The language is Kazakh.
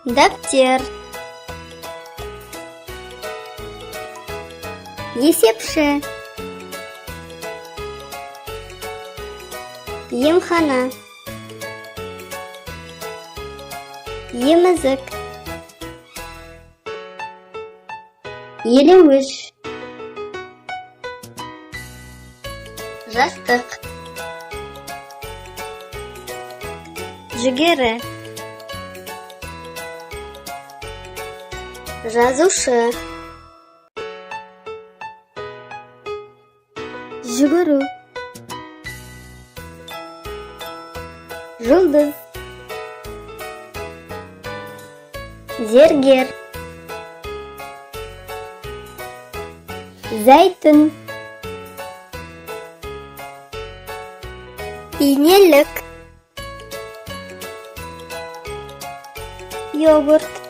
Дәптер. Есепші. Емхана. Емізік. Елеуіш. Жастық. Жүгері. Жазушы. Жүгіру. Жұлдыз. Зергер. Зәйтүн. Инелік. Йогурт.